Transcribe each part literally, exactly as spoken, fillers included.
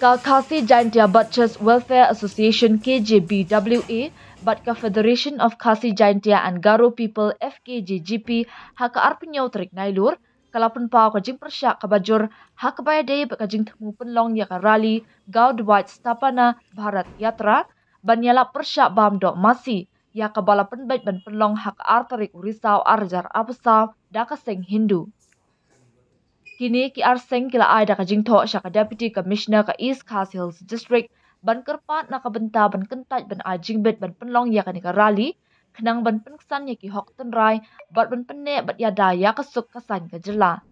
Ka Khasi Jaintia Butchers Welfare Association, K J B W A, bad ka Federation of Khasi Jaintia and Garo People, F K J G P, ha ka arphew tarik Nailur, ka la pynpaw ka jingpyrshah kaba jur, ha kaba ïadei bad ka jingthmu pynlong ïa ka rally Gaw Dwaj Sthapana Bharat Yatra, ban ïalap pyrshah bam doh masi ïa kaba la pynbeit ban pynlong ha ka ar tarik u Risaw ar hajar arphew saw da ka seng Hindu. Kine ki ar seng ki la ai da ka jingthoh sha ka Deputy Commissioner ka East Khasi Hills District ban kyrpad na ka bynta ban kyntait ban ai jingbit ban pynlong ïa kane ka rally, khnang ban pynksan ïa ki hok tynrai bad ban pynneh bad ïada ïa ka suk ka saiñ ka jylla.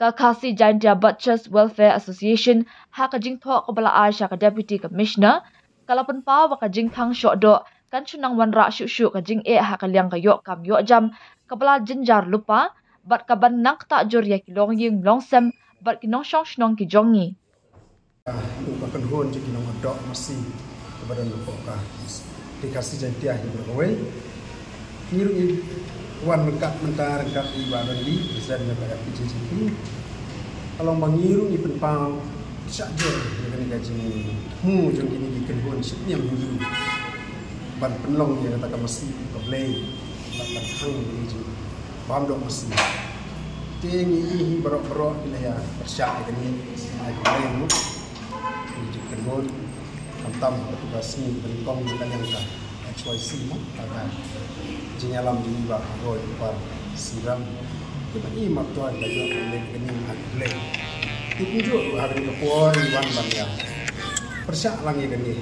Ka Khasi Jaintia Butchers Welfare Association, ha ka jingthoh kaba la ai sha ka Deputy Commissioner, ka la pynpaw ba ka jingkhang shoh doh kan shu nang wanrah shuh shuh ka jingeh ha ka liang ka ïoh kam ïoh jam kaba la jynjar lypa, bad kaban nang ktah jur ïa ki longïing longsem bad ki nongshong shnong ki jong ngi. Ka kynhun jong ki nongdoh masi kaba don hapoh ka Ri Khasi Jaintia hi baroh kawei. Ngi ruh ngi wan ryngkat mynta ryngkat i Bah Randy, President jong ka F K J G P. Ka long ba ngi ruh ngi pynpaw shah jur ïa kane ka jingthmu jong kine ki kynhun shitniam Hindu ban pynlong ïa kata ka masi ka Blei, ban ban khang ïa kane ka jingbam doh masi. Te ngi ïohi baroh baroh ki la ïa pyrshah ïa kane, ai ka Blei ruh. Ngi ju kynhun khamtam ha katu ka sngi ba nyngkong jong ka liang ka H Y C mo, ka jingïalam jong i Bah Roy Kupar Syrang. Te ba i map toi ka ïoh ka leh kane ha ka Blei. Te kumjuh ruh ha kane ka por ngi wan ban ïa pyrshah lang ïa kane,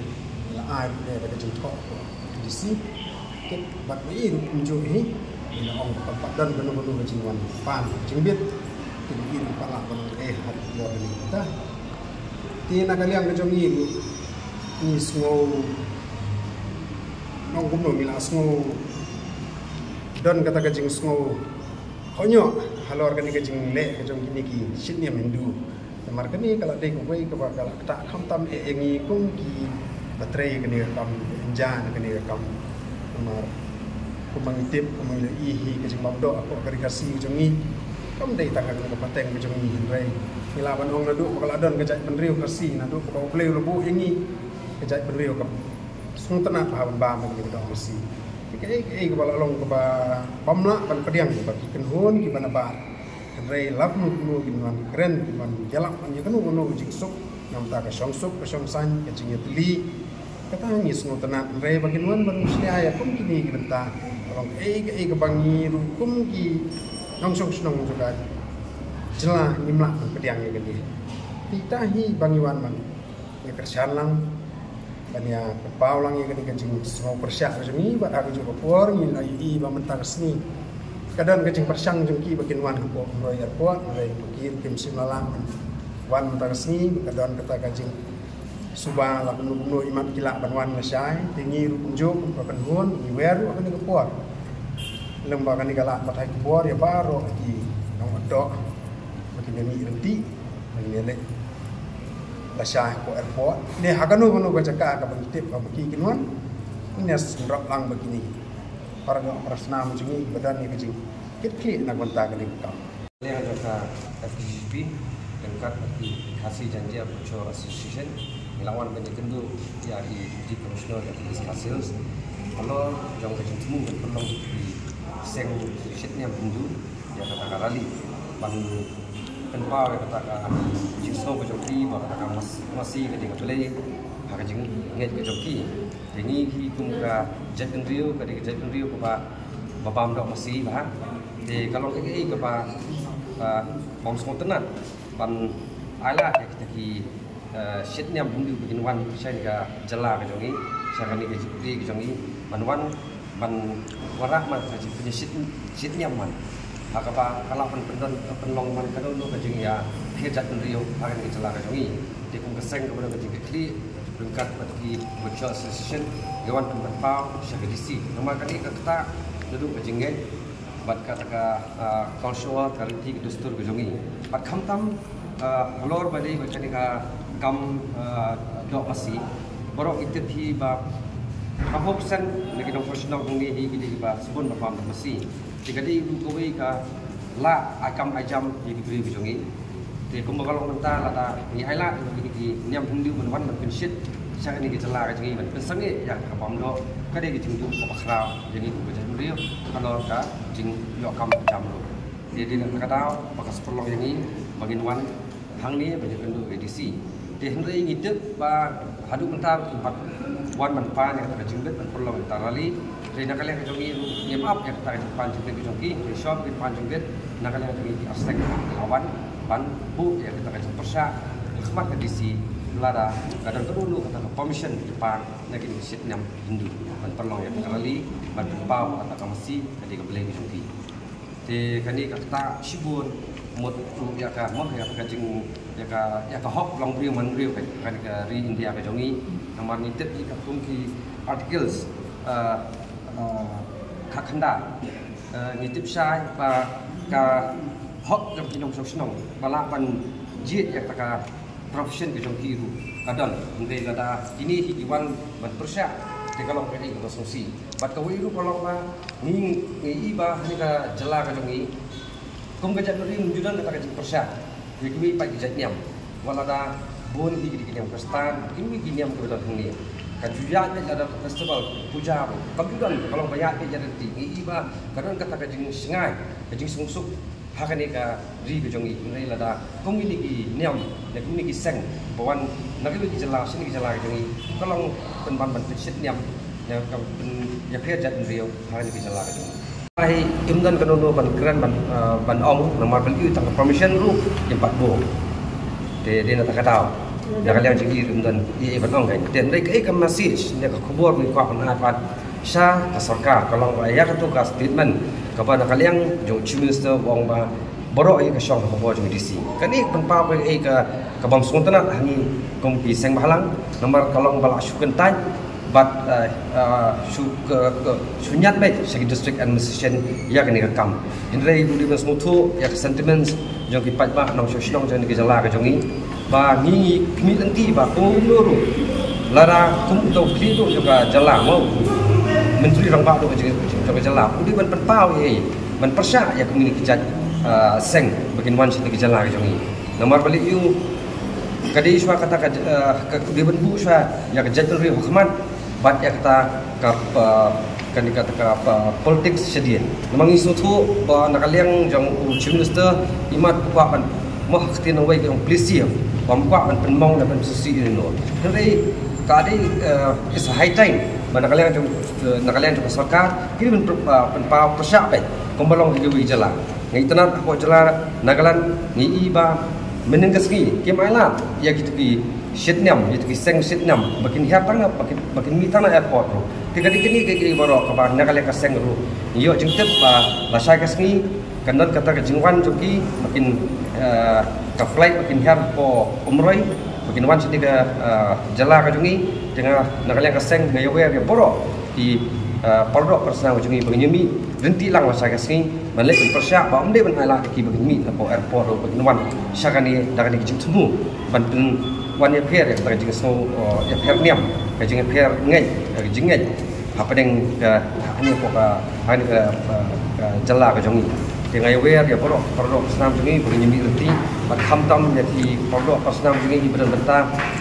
la ai ruh da ka jingthoh ko D C. Te bad ba i ruh kumjuh hi, ïa la ong ba pat don kano kano ka jingwan pan jingbit. Te ba i ruh pat lah ban ong eh ha ka por kane kata. Te na ka liang ka jong ngi ruh ngi sngew, nong kumno ngi la sngew don kata ka jingsngew hooid halor kane ka jingleh ka jong kine ki shitniam Hindu. Namar kane ka la dei kawei kaba ka la ktah khamtam eh ïa ngi kum ki ba trei kane ka kam, enjoy kane ka kam. Namar kumba ngi tip, kumba ngi la ïohi ka jingbam doh hapoh ka Ri Khasi ka jong ngi, kam dei tang ha kane ka pateng ka jong ngi, hynrei ngi lah ban ong naduh ba ka la don ka jaitbynriew Khasi, naduh ba ka U Blei u la buh ïa ngi ka jaitbynriew ka sngewtynnat bha ban bam ïa kane ka doh masi. Te kaei kaei kaba la long kaba bym lah ban pdiang, ba ki kynhun kiba nabar, hynrei la kumno kumno kin wan kren, kin wan ïalap ban ïa kano kano ka jingsuk na bynta ka shongsuk ka shongsaiñ, ka jingïatylli. Kata ngi sngewtynnat, hynrei ba kin wan ban shlei ïa kum kine ki bynta, ka long kaei kaei kaba ngi ruh kum ki nongshong shnong jong ka jylla ngim lah ban pdiang ïa kane. Te ita hi ba ngi wan ban ïa kyrshan lang ban ïa pynpaw lang ïa kane ka jingsngew pyrshah ka jong ngi. Bad ha kajuh ka por ngi la ïohi ba mynta ka sngi ka don ka jingpyrshang jong ki ba kin wan hapoh Umroi Airport, hynrei ba ki ruh kim shym la lah ban wan mynta ka sngi, ba ka don kata ka jingsuba la kumno kumno imat ki lah ban wan lashai. Te ngi ruh kumjuh kum ka kynhun ngi wer ruh ha kane ka por, lem ba kane ka lah pathai ka por ïa baroh ki nongdoh ba kin ïa mih ryntih, ba kin ïa leit lashai hapoh airport ne ha kano kano ka jaka kaba ngi tip ba ki kin wan. Ngi ïa sngewrap lang ba kine para doh para snam jong ngi ba don ïa ka jingkitkhlieh na ka bynta kane ka kam. Leh jong ka F K J G P ryngkat bad ki Khasi Jaintia Butchers Association, ngi la wan ban ïakynduh ïa i Deputy Commissioner ka East Khasi Hills halor jong ka jingthmu ban pynlong ki seng shitniam Hindu ïa kata ka rally ban pynpaw ïa kata ka jingsngew ka jong ki ba kata ka mas-, masi ka dei ka Blei ha ka jingngeit ka jong ki. Te ngi hi kum ka jaitbynriew, ka dei ka jaitbynriew kaba, ba bam doh masi bha. Te ka long kaei kaei kaba, ah, bym sngewtynnat ban ai lad ïa kita ki, eh, shitniam Hindu ba kin wan sha ka jylla ka jong ngi, sha kane ka jylla ka jong ngi, ban wan ban wanrah man ka jingpynshit, shitniam man, ha kaba ka lah ban pyndon, pynlong man kano kano ka jingïapher jaitbynriew ha kane ka jylla ka jong ngi. Te kum ka seng kaba don ka jingkitkhlieh ryngkat bad ki Butchers Association, ngi wan ban pynpaw sha ka D C. Namar kane ka ktah naduh ka jingngeit bad kata ka, ah, culture, ka riti ka dustur ka jong ngi. Bad khamtam, ah, halor ba dei bad kane ka kam, ah, doh masi, baroh ngi tip hi ba arphew percent na ki nongshong shnong jong ngi hi ki dei kiba sbun ba bam doh masi. Te ka dei ruh kawei ka lad ai kam ai jam ïa ki briew ki jong ngi. Te kumba ka long mynta, lada ngi ailad ïa kine ki niam Hindu ban wan ban pynshit sha kane ka jylla ka jong ngi ban pynsangeh ïa ka bam doh, ka dei ka jingduh kaba khraw ïa ngi kum ka jaitbynriew halor ka jingïoh kam jam ruh. Te dei na kata ka daw ba ka sa pynlong ïa ngi ba ngin wan hangne ban ïakynduh ïa ka DC. Te hynrei ngi tip ba haduh mynta ruh kim pat wan ban pan ïa kata ka jingbit ban pynlong ïa kata ka rally. Hynrei na ka liang ka jong ngi ruh ngim ap ïa kata ka jingpan jingbit ka jong ki, hynrei shuwa ba kin pan jingbit, na ka liang ka jong ngi ki arsek la wan ban buh ïa kata ka jingpyrshah ha khmat ka DC, lada ka don kano kano kata ka permission ki pan na kine ki shit niam Hindu ban pynlong ïa kata ka rally ban pynpaw kata ka masi ka dei ka blei ka jong ki. Te kane ka ktah shibun mut ruh ïa ka, mut ïa ka jing, ïa ka, ïa ka hok longbriew manbriew ka, kane ka ri India ka jong ngi. Namar ngi tip ïa ka kum ki articles, eh, eh, khatkhyndai. Eh, ngi tip shai ba ka hok jong ki nongshong shnong ba lah ban jied ïa kata ka profession ka jong ki ruh ka don. Hynrei lada kine hi ki wan ban pyrshah, te ka long kaei kaba sngewsih. Bad kawei ruh ka long ba ngi, ngi i ba ha kane ka jylla ka jong ngi, kum ka jaitbynriew ngim ju don kata ka jingpyrshah ïa kiwei pat ki jait niam. Wat lada bun hi ki dei ki niam Khristan, kiwei ki niam kiba don hangne, ka ju ïaid beit lada ka festival, puja ruh kam ju don, ka long ba ïaid beit ïaid lynti. Ngi i ba ka don kata ka jingsngew, ka jingsngewsuk ha kane ka ri ka jong ngi. Hynrei lada kum kine ki niam ne kum kine ki seng ba wan na kiwei ki jylla sha kine ki jylla ka jong ngi, ka long pynban ban pynshit niam ne ka pynïapher jaitbynriew ha kane ka jylla ka jong ngi. Ai, kim don kano kano ban kren ban, eh, ban ong, namar ban ïoh tang ka permission ruh kim pat buh. Te dei na kata ka daw, na ka liang jong ngi ruh kim don ei ei ban ong kein. Te hynrei kaei ka message ne ka khubor ngi kwah ban ai pat sha ka sorkar, ka long ba ïa kato ka statement kaba na ka liang jong u Chief Minister u ong ba baroh hi ka shong ha ka bor jong u DC. Kane ka pynpaw kaei ka, ka bym sngewtynnat ha ngi kum ki seng bhalang, namar ka long ba la shu kyntait bad, eh, eh, shu ka, ka, shu ñiad beit sha ki district administration ïa kane ka kam. Hynrei u dei ban sngewthuh ïa ka sentiments jong ki paidbah nongshong shnong jong kane ka jylla ka jong ngi, ba ngi, ngi khmih lynti ba kumno ruh, lada kum uta u khlieh duh jong ka jylla, mo, Myntri Rangbah duh jong, jong ka jylla, u dei ban pynpaw ei ei, ban pyrshah ïa kine ki jait, ah, seng ba kin wan sha kane ka jylla ka jong ngi. Namar balei ïa u, ka dei shuwa kata ka, ah, ka dei ban buh shuwa ïa ka jaitbynriew ha khmat bad ïa kata ka, ah, kane kata ka, ah, politics shadien. Namar ngi sngewthuh ba na ka liang jong u Chief Minister, imat u kwah ban, mo, ha ka ktien nongwei ki ong please, ba um kwah ban pynmong ne ban pynsngewsih ïano. Hynrei ka dei, ah, it's a high time ba na ka liang jong, ah, na ka liang jong ka sorkar ki dei ban pyn-, ah, pynpaw pyrshah beit kumba long ha kiwei ki jylla. Nga itynnad hapoh jylla Nagaland, ngi i ba mynhynnin ka sngi kim ailad ïa kito ki shit niam, ïa kito ki seng shit niam ba kin hiar tang na, ba kin, ba kin mih tang na airport ruh. Te ka dei kane kaei kaei baroh kaba na ka liang ka seng ruh ngi ïoh jingtip ba lashai ka sngi kan don kata ka jingwan jong ki ba kin, eh, ka flight ba kin hiar hapoh Umroi ba kin wan sha kane ka, eh, jylla ka jong ngi. Te nga na ka liang ka seng nga ïawer ïa baroh ki, eh, paradoh parasnam ka jong ngi ba ngin ïa mih lynti lang lashai ka sngi ban leit ban pyrshah ba ym dei ban ailad ïa ki ba kin mih na hapoh airport ruh ba kin wan sha kane da kane ka jingthmu ban pynwan ïapher ïa kata ka jingsngew, eh, ïapher niam, ka jingïapher ngeit, ka jingngeit hapdeng ka, ha kane hapoh ka, ha kane ka, eh, ka jylla ka jong ngi. Te nga ïawer ïa baroh, paradoh parasnam jong ngi ba ngin ïa mih lynti bad khamtam ïa ki paradoh parasnam jong ngi kiba don bynta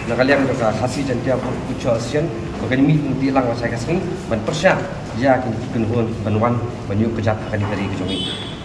na ka liang jong ka Khasi Jaintia Bhoi Kynshah Association ba ngin ïa mih lynti lang lashai ka sngi ban pyrshah ïa kine ki kynhun ban wan ban ïuh kjat ha kane ka ri ka jong ngi.